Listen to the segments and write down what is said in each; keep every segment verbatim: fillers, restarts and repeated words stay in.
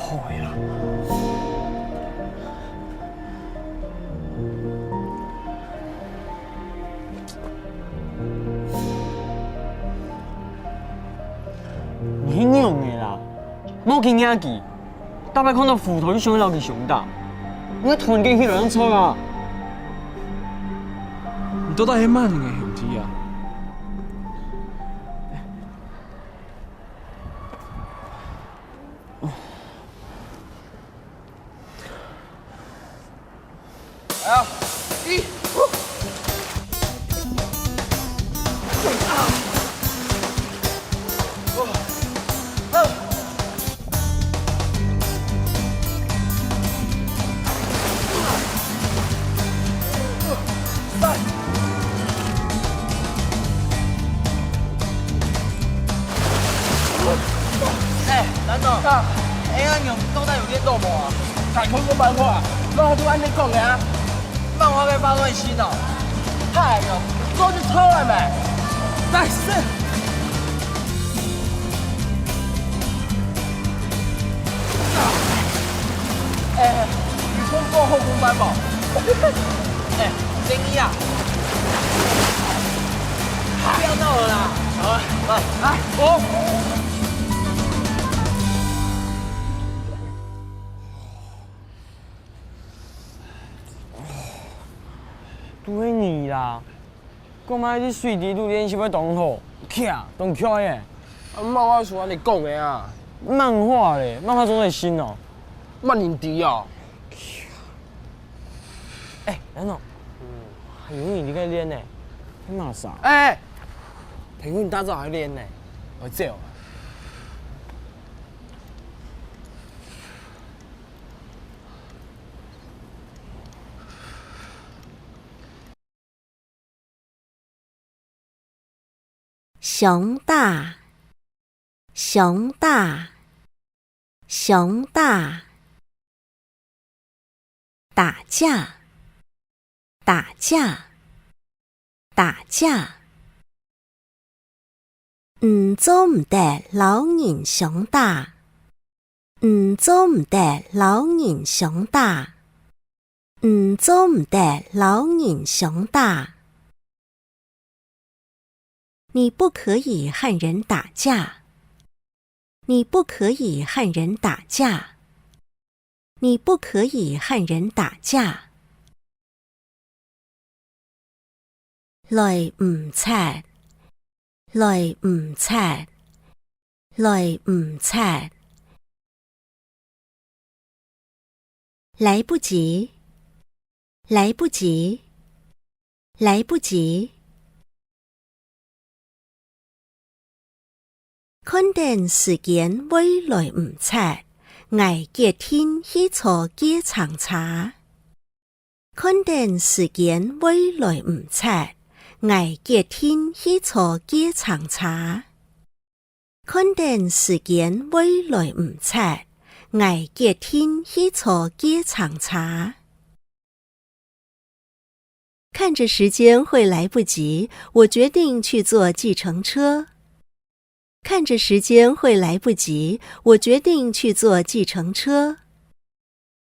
好个啦。你係仰仔啦？莫去惹佢，逐擺看著斧頭就想愛摎佢相打，你愛團結起來正著啊！你到底係麼人个兄弟啊？ 哎，蘭總，啊，恁樣到底有練著無啊？看看漫畫，哪有恁樣講个啊？漫畫个發短信哦。哎喲，做就錯了咩？但是 哎，你通過後空翻吧。哎，正義啊！不要鬧了啦！好了，來，來，走。都係你啦！ 講麼个在水底肚練習會當好，徛，當𤸁个。啊，漫畫書恁樣講个啊。漫畫咧，漫畫做得信哦。麼人知哦？哎，蘭總，嗯，還有你在該練呢，你麼儕？哎，朋友你大早還練呢，愛走啊。 相打，相打，相打。打架，打架，打架。 你做毋得摎人相打。你做毋得摎人相打。你做毋得摎人相打。你不可以和人打架。你不可以和人打架。你不可以和人打架。 來毋掣，來毋掣，來毋掣。來不及，來不及，來不及。 看等時間會來毋掣，𠊎決定去坐計程車。看等時間會來毋掣，𠊎決定去坐計程車。看等時間會來毋掣，𠊎決定去坐計程車。 看着時間會來不及，我決定去坐計程車。看着時間會來不及，我決定去坐計程車。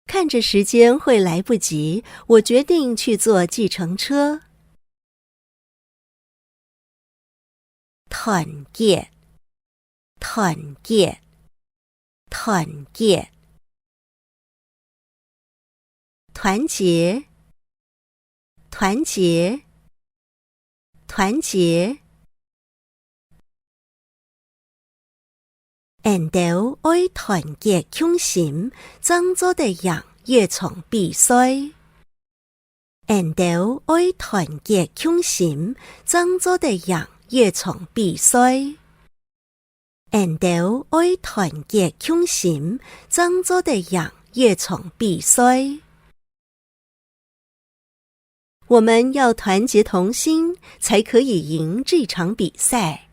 看着時間會來不及，我決定去坐計程車。 團結，團結，團結。團結，團結，團結。 𫣆兜愛團結共心，正做得贏這場比賽。𫣆兜愛團結共心，正做得贏這場比賽。𫣆兜愛團結共心，正做得贏這場比賽。 我們要團結同心，才可以贏這場比賽。